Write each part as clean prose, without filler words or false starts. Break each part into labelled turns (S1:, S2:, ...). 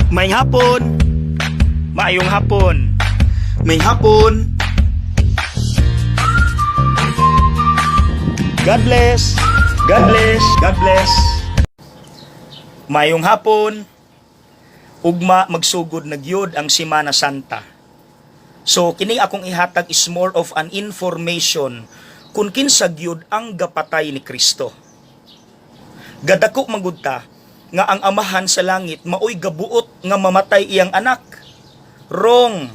S1: Maayong hapon.
S2: Maayong hapon.
S1: Maayong hapon.
S2: God bless.
S1: God bless. God bless.
S2: Maayong hapon. Ugma magsugod na gyud ang Semana Santa. So kini akong ihatag is more of an information kung kinsa gyud ang gapatay ni Kristo. Gadako man gud ta nga ang Amahan sa langit maoy gabuot nga mamatay iyang anak. Wrong.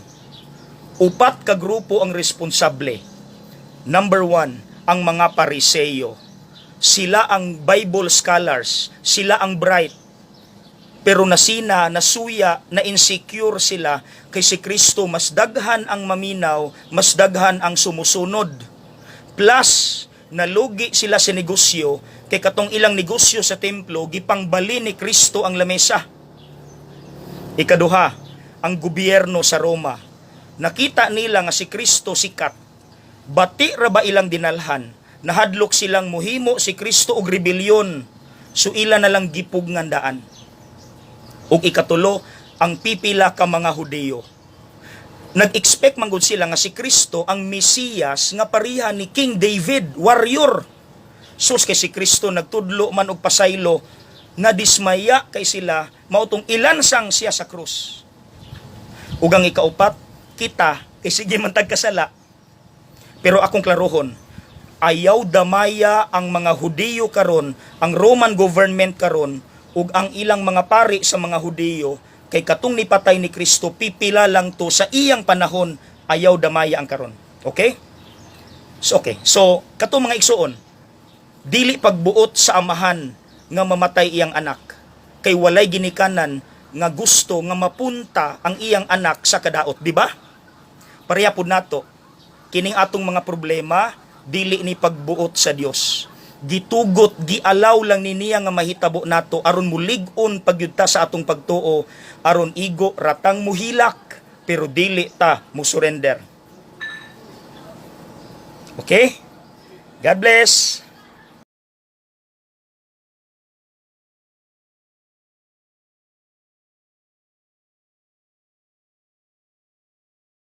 S2: Upat ka grupo ang responsable. Number 1, ang mga Pariseyo. Sila ang Bible scholars, sila ang bright. Pero nasina, nasuya, na insecure sila kay si Kristo mas daghan ang maminaw, mas daghan ang sumusunod. Plus, nalugi sila sa negosyo kay katong ilang negosyo sa templo, gipangbali ni Kristo ang lamesa. Ikaduha, ang gobyerno sa Roma. Nakita nila nga si Kristo sikat. Bati ra ba ilang dinalhan? Nahadlok silang muhimo si Kristo og rebelyon. So ila na lang gipugngan daan. Ug ikatulo, ang pipila ka mga Hudiyo. Nag-expect man gud sila nga si Kristo ang Mesiyas nga pareha ni King David, warrior. Sus, kay si Kristo nagtudlo man og pasaylo, na dismaya kay sila, mao tong ilansang siya sa krus. Ug ang ikaupat, kita, kay sige man tag kasala. Pero akong klarohon, ayaw damaya ang mga Hudiyo karon, ang Roman government karon, ug ang ilang mga pari sa mga Hudiyo, kay katong nipatay ni Kristo, pipila lang to sa iyang panahon, ayaw damaya ang karon. Okay? So okay. So katong mga igsuon, dili pagbuot sa Amahan nga mamatay iyang anak kay walay ginikanan nga gusto nga mapunta ang iyang anak sa kadaot, di ba? Pareha pud nato kining atong mga problema, dili ni pagbuot sa Dios. Gitugot, gialaw lang ni niya nga mahitabo nato aron mulig-on pagyud ta sa atong pagtuo, aron igo ratang muhilak pero dili ta mo surrender. Okay? God bless.